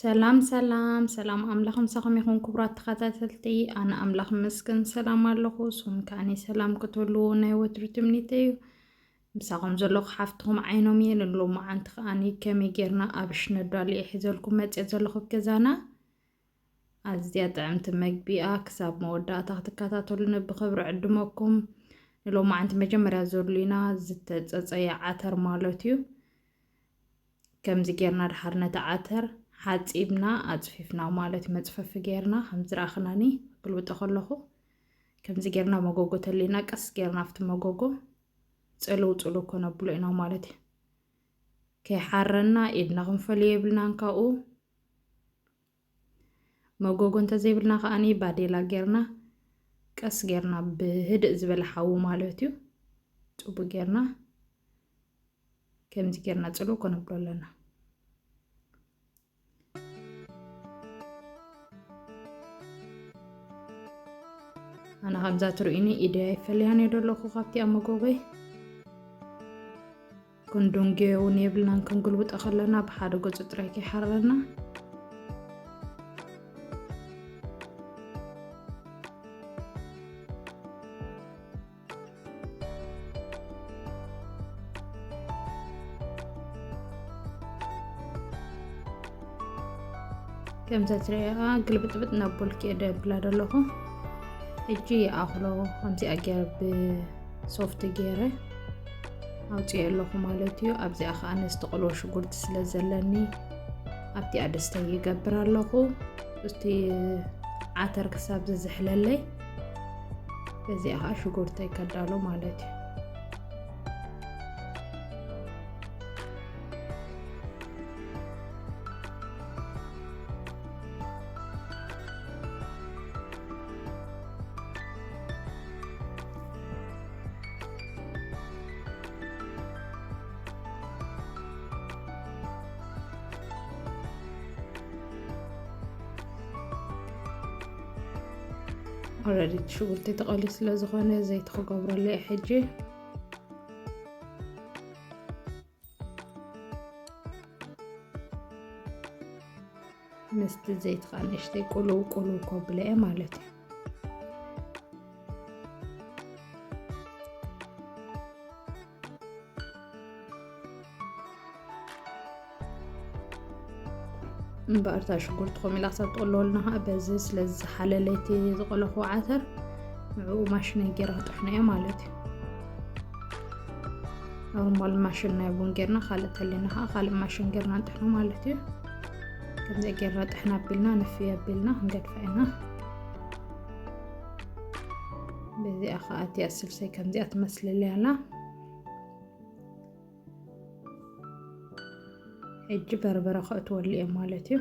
ሰላም ሰላም ሰላም፣ ኣምላኽ ምሳኹም ይኹን ክቡራት ተኸታተልቲ። ኣነ ኣምላኽ ምስክን ሰላም ኣለኹ፣ ስኹም ከኣኒ ሰላም ክትህልዉ ናይ ወትሩ ትምኒተይ እዩ። ምሳኹም ዘለኹ ሓፍትኹም ዓይኖም እየ። ንሎማዓንቲ ከኣኒ ከመይ ጌርና ኣብሽ ነዳሉ እየ ሒዘልኩም መፅእ ዘለኹ ኣብ ገዛና። ኣዝያ ጥዕምቲ መግቢ እያ። ክሳብ መወዳእታ ክትከታተሉኒ ብኽብሪ ዕድመኩም። ንሎማዓንቲ መጀመርያ ዘድልዩና ዝተፀፀየ ዓተር ማለት እዩ። ከምዚ ጌርና ድሓር ነቲ ዓተር ሓጺብና ኣጽፊፍና ማለት እዩ። መጽፈፊ ጌርና ከምዚ ረኣኽናኒ ግልብጦ ከለኹ ከምዚ ጌርና መጎጎ ተሊና ቀስ ጌርና ኣብቲ መጎጎ ጽልው ጽልው ከነብሎ ኢና ማለት እዩ። ከይሓረና ኢድና ክንፈልዮ የብልናን ካብኡ። መጎጎ እንተዘይብልና ከኣኒ ባዴላ ጌርና ቀስ ጌርና ብህድእ ዝበለ ሓዊ ማለት እዩ ጽቡቅ ጌርና ከምዚ ጌርና ጽልው ከነብሎ ኣለና። ኣነ ከምዛ ትርእዩኒ ኢደይ ኣይፈለያን እየ ደለኹ ካብቲ ኣብ መጎጎይ። ክንዱንግዮ እውን የብልናን፣ ክንግልብጦ ከለና ብሓደ ገጹ ጥራይ ከይሓረና። ከምዛ ትሪኣ ግልብጥብጥ እናበልኩ እየ ደብላ ዘለኹ። ሕጂ ይኣኽሎ ከምዚኣ ገይረ ብሶፍት ገይረ ኣውፅኦ ኣለኹ ማለት እዩ። ኣብዚኣ ከዓ ነዝተቐልዎ ሽጉርቲ ስለ ዘለኒ ኣብቲኣ ደስተ ይገብር ኣለኹ። እቲ ዓተር ክሳብ ዝዝሕለለይ በዚኣ ከዓ ሽጉርተይ ከዳሎ ማለት እዩ። ኦረዲ ሽጉርቲ ተቐልዩ ስለ ዝኾነ ዘይቲ ክገብረሉ እየ ሕጂ። ምስቲ ዘይቲ ከዓ ንእሽተይ ቁልው ቁልው ከብሎ እየ ማለት እዩ። እምበኣር እታ ሽጉርቲ ኮሚላ ክሳብ ትቕለወልና ከዓ በዚ ስለ ዝሓለለይቲ ዝቐለኹ ዓተር ንዕኡ ማሽነይ ገይረ ክጥሕኖ እየ ማለት እዩ። ኖርማል ማሽን ናይ ቡን ጌርና ካልእ ተሊና ከዓ ካልእ ማሽን ጌርና ንጥሕኖ ማለት እዩ። ከምዚ ጌርና ጥሕና ኣቢልና ንፍይ ኣቢልና ክንገድፋ ኢና። በዚኣ ከዓ እቲኣ ስልሰይ ከምዚኣ ትመስልለይ ኣላ። ሕጂ በርበረ ከእትወሉ እየ ማለት እዩ።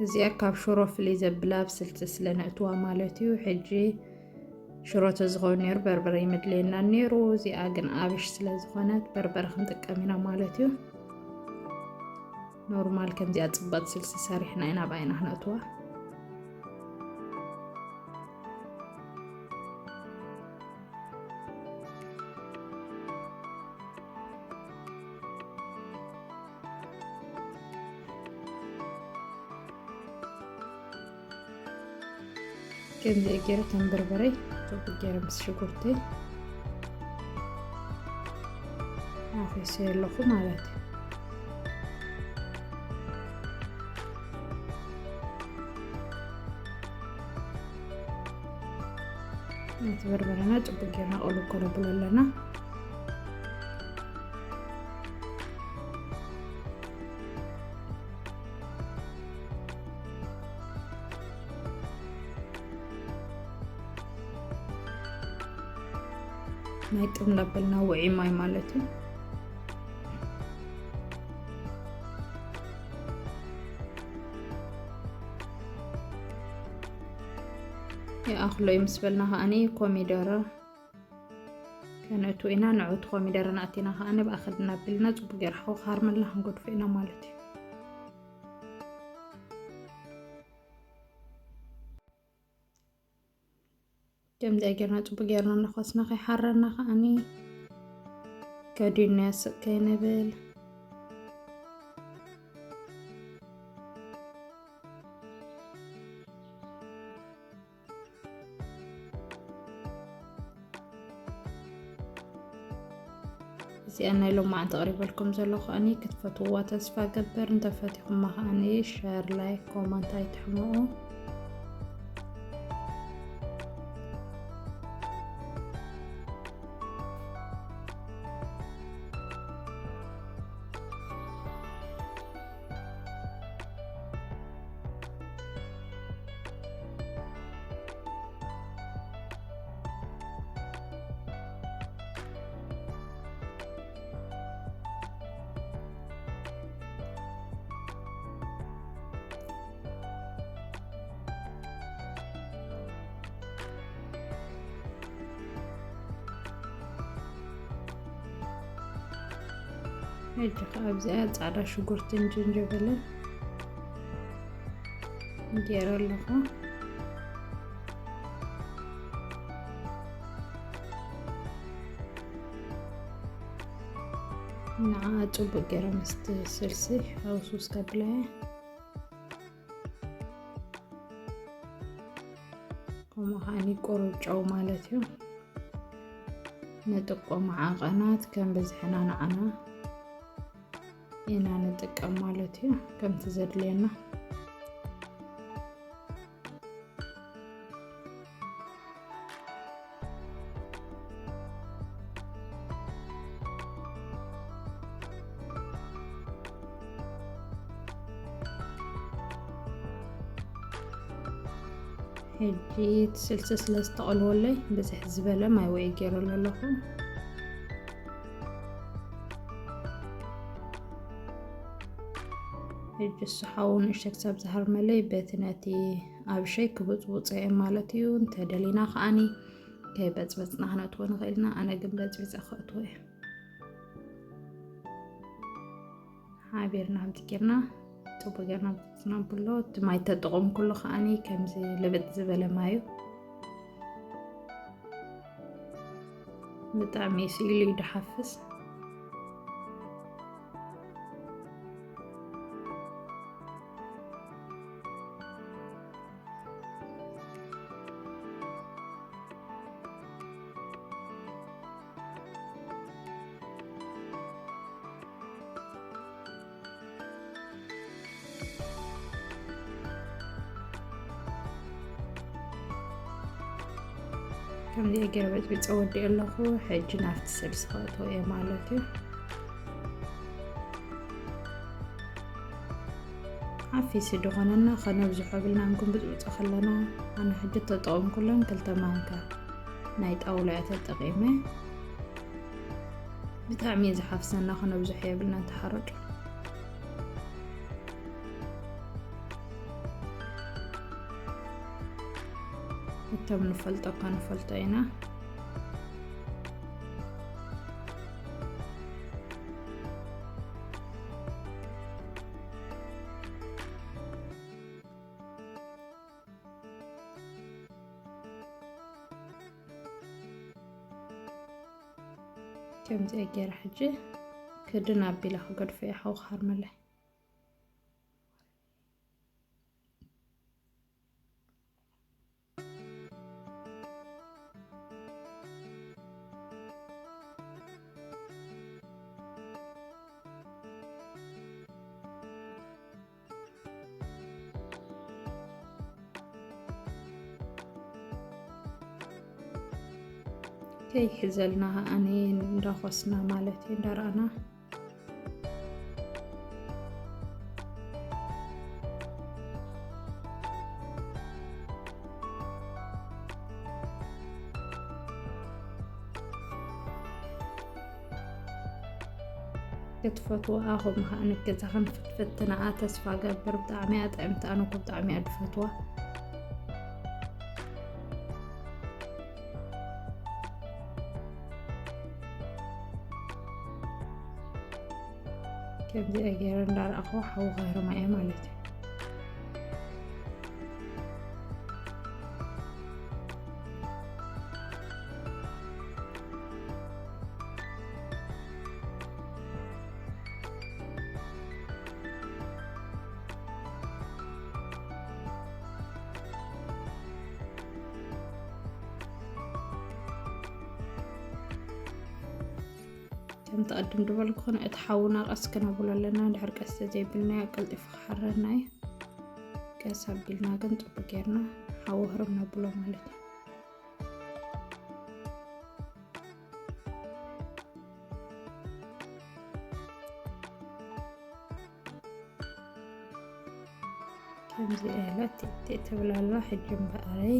እዚኣ ካብ ሽሮ ፍልይ ዘብላ ብስልሲ ስለ ነእትዋ ማለት እዩ። ሕጂ ሽሮ ተዝኸውን ነይሩ በርበረ ይመድለየና ነይሩ። እዚኣ ግን ኣብሽ ስለ ዝኾነት በርበረ ክንጥቀም ኢና ማለት እዩ። ኖርማል ከምዚኣ ጽባጥ ስልሲ ሰሪሕና ኢና ኣብ ዓይና ክነእትዋ። ከምዚ ገይረ ከም በርበረይ ጽቡቅ ገይረ ምስ ሽጉርተይ ኣፈሰየ ኣለኹ ማለት እዩ። ነቲ በርበረና ጽቡቅ ጌርና ቁልው ከነብሎ ኣለና። ናይ ጥም ላበልና ውዒ ማይ ማለት እዩ። ይኣኽሎ እዩ ምስ በልና ከኣኒ ኮሚደረ ከነእቱ ኢና። ንዑ እቲ ኮሚደረ ንኣቲና ከኣኒ ብኣኸድና ኣቢልና ጽቡቅ ገይረ ሓው ክሃርመልና ክንገድፎ ኢና ማለት እዩ። ከምዚኣ ጌርና ጽቡቅ ጌርና እናኾስና ከይሓረና ከኣኒ ከዲንና ስቅ ከይንብል እዚኣ ናይ ሎማዓንቲ ኣቕሪበልኩም ዘለኹ ከኣኒ ክትፈትውዋ ተስፋ ገብር። እንተፈቲኹማ ከኣኒ ሸር፣ ላይክ፣ ኮመንት ኣይትሕምቑ። ሕጂ ከኣ ኣብዚኣ ጻዕዳ ሽጉርትን ጅንጀበልን ገይረ ኣለኹ። ንዓ ጽቡቅ ገይረ ምስቲ ስልሲ ሕውስውስ ከብለያ። ከምኡ ከዓኒ ቁሩብ ጨው ማለት እዩ። ንጥቆም ዓቐናት ከም ብዝሕና ንዓና ኢና ንጥቀም ማለት እዩ፣ ከምቲ ዘድልየና። ሕጂ እቲ ስልሲ ስለ ዝተቐልወለይ ብዝሕ ዝበለ ማይ ውዒ ገይረሉ ኣለኹ። ሕጂ እሱ ሓው ንእሽተይ ክሳብ ዝሃርመለይ በቲ ነቲ ኣብ ሸይ ክብጽብጾ እየ ማለት እዩ። እንተደሊና ከኣኒ ከይበጽበጽና ክነእትዎ ንኽእል ኢና። ኣነ ግን በጽቢጸ ከእትዎ እየ። ሓቢርና ከምዚ ጌርና ጽቡቅ ጌርና ብጽብጽና ብሎ። እቲ ማይ ተጠቐምኩሉ ከኣኒ ከምዚ ልብጥ ዝበለ ማይ እዩ። ብጣዕሚ ስኢሉ እዩ ድሓፍስ። ከምዚ ገይረ በጥቢፀ ወዲእ ኣለኹ። ሕጂ ናብቲ ስልሲ ከእትዎ እየ ማለት እዩ። ሓፊስ ድኾነና ከነብዝሖ ብልና እንኩን ብጥብጦ ከለና ኣነ ሕጂ ተጠቐምኩለን ክልተ ማንካ ናይ ጣውላ እየ ተጠቒመ። ብጣዕሚ እየ ዝሓፍሰና ከነብዝሖ የብልና ተሓረጩ። እቶም ንፈልጦ እኳ ንፈልጦ ኢና። ከምዚ ገይረ ሕጂ ክድን ኣቢለ ክገድፎ እየ ሓው ክሃርመለይ። ከይሕዘልና ከኣኒ እንዳኾስና ማለት እዩ እንዳረኣና። ክትፈትዎ ኣኹም ከኣ ንገዛኽን ፍትፍትናኣ ተስፋ ገብር። ብጣዕሚ እያ ጥዕምቲ፣ ኣነ እኮ ብጣዕሚ እያ ድፈትዋ። ከምዚኣ ገይረ እንዳረኣኹ ሓዊ ከህርማ እየ ማለት እዩ። ከምቲ ቅድም ዝበልኩኹን እቲ ሓውና ቀስ ክነብሎ ኣለና። ድሕር ቀስ ተዘይብልናዮ ቀልጢፉ ክሓረና እዩ። ቀስ ኣቢልና ግን ጽቡቅ ጌርና ሓዊ ህርም ነብሎ ማለት እዩ። ከምዚ ኢለ ቲቲ ትብል ኣላ። ሕጂ እምበኣረይ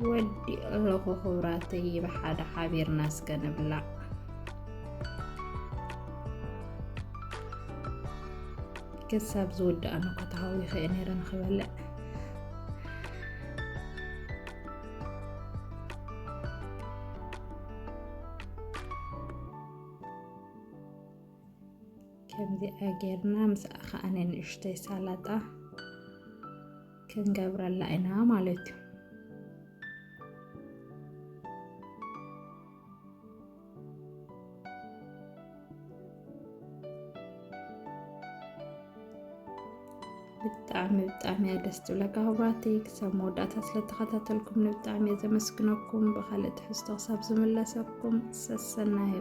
ወዲ ኣለኹ ክብራተይ፣ ብሓደ ሓቢርና እስከ ንብላዕ። ክሳብ ዝውድኣን እኮ ተሃዊኸ እየ ነይረ ንኽበልዕ። ከምዚኣ ጌርና ምስኣ ከኣ ንእሽተይ ሳላጣ ክንገብረላ ኢና ማለት እዩ። ብጣዕሚ ብጣዕሚ እያ ደስ ትብለካ ክብራተይ። ክሳብ መወዳእታ ስለተኸታተልኩም ንብጣዕሚ እየ ዘመስግነኩም። ብኻልእ ትሕዝቶ ክሳብ ዝምለሰኩም ሰሰናዩ።